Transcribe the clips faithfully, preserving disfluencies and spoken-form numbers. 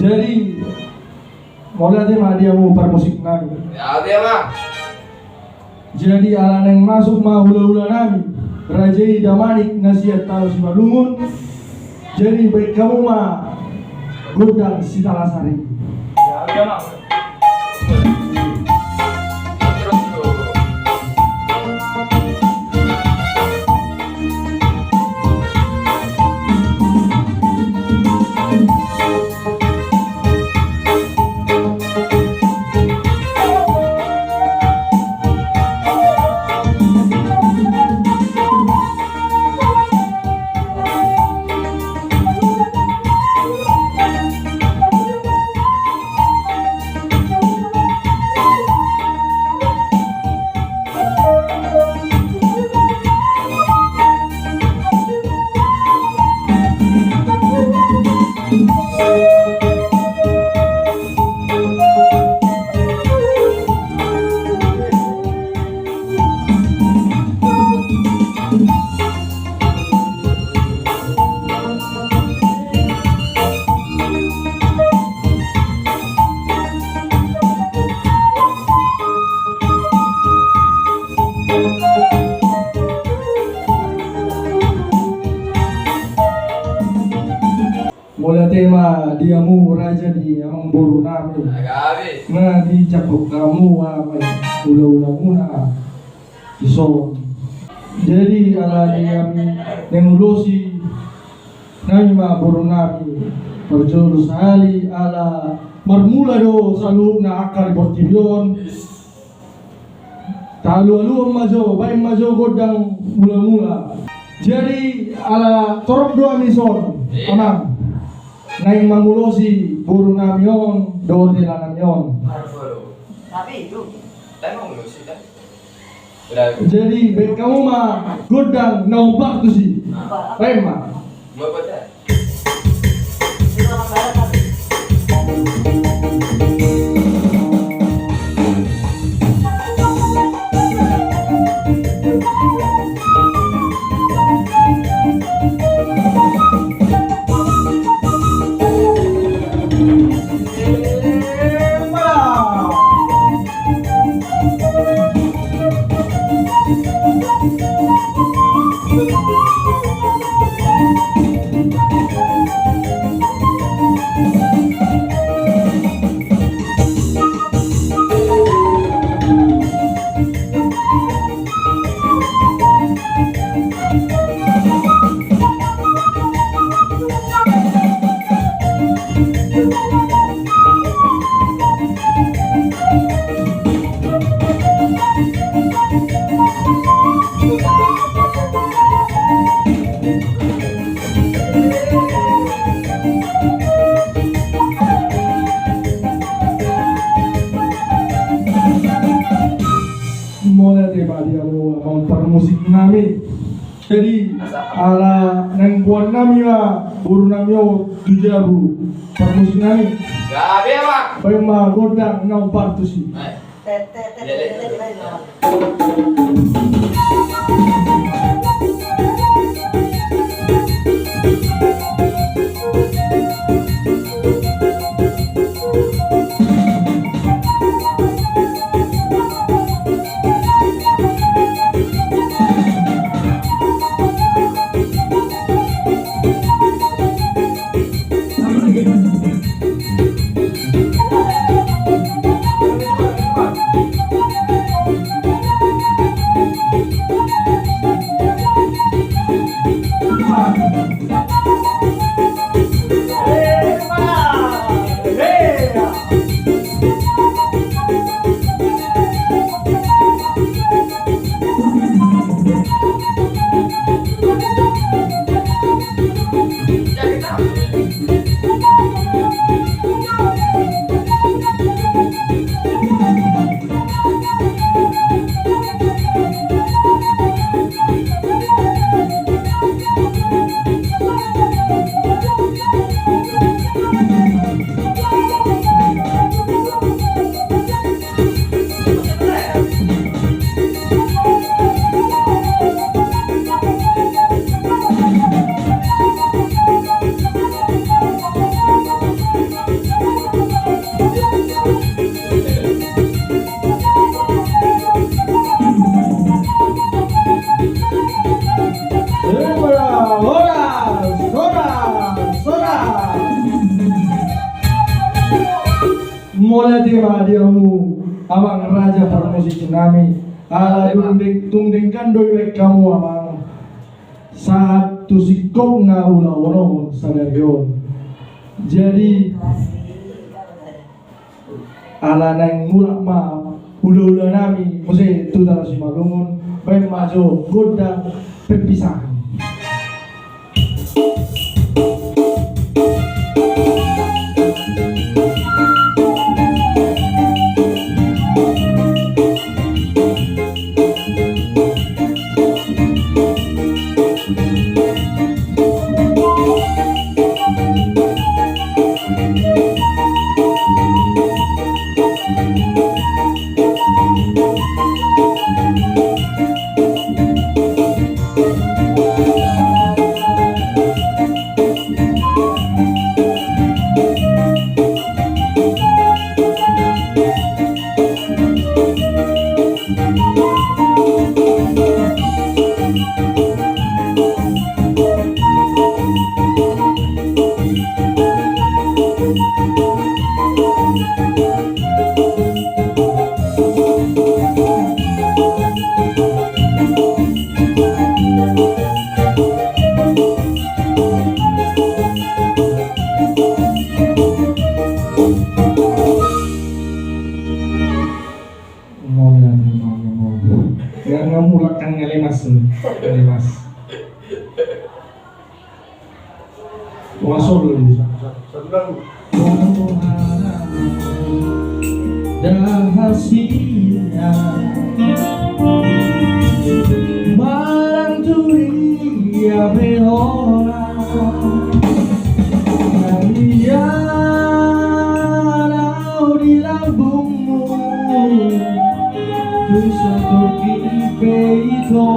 Jadi, mauliate ma di hamu parmusik nami. Jadi ala naeng masuk ma hulahula nami, raja i Damanik na sian Tano Simalungun. Jadi baen hamu ma gondang Sitalasari. Mauliate ma di hamu raja ni amangboru nami. Gabe. Na dijangkon hamu ma hulahula muna dison. Jadi ala ni hami naeng ulosi nami ma boru nami. Parjolo sahali ala marmula do saluhutna angka di portibi on. Talualuhon ma jo, baen ma jo gondang mulamula. Jadi ala torop do hami dison, amang, naeng mangulosi boru nami on dohot hela nami on. Jadi baen hamu ma gondang na hombar tusi. Baen ma. Mauliate ma di hamu amang parmusik nami. Jadi ala naeng boan nami ma boru nami on tu jabu parmusik nami. Gabe ma. Baen ma gondang na hombar tusi. Mauliate ma di hamu amang raja parmusik nami. Ala dung deng, tung denggan do ibaen hamu amang. Sahat tu singkopna ulaon on sadari on. Jadi ala naeng mulak ma ulaula nami muse tu Tano Simalungun, baen ma jo gondang perpisahan. Mau ya, mau, mau. Nggak, nggak mulak kan, nggak lemas, nggak lemas. Wah, solo lu. Solo lu. Dahasia manang tu dia pe hona. Ia nau di lambungmu tu satoki pe ito.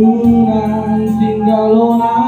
Unang tinggal hona.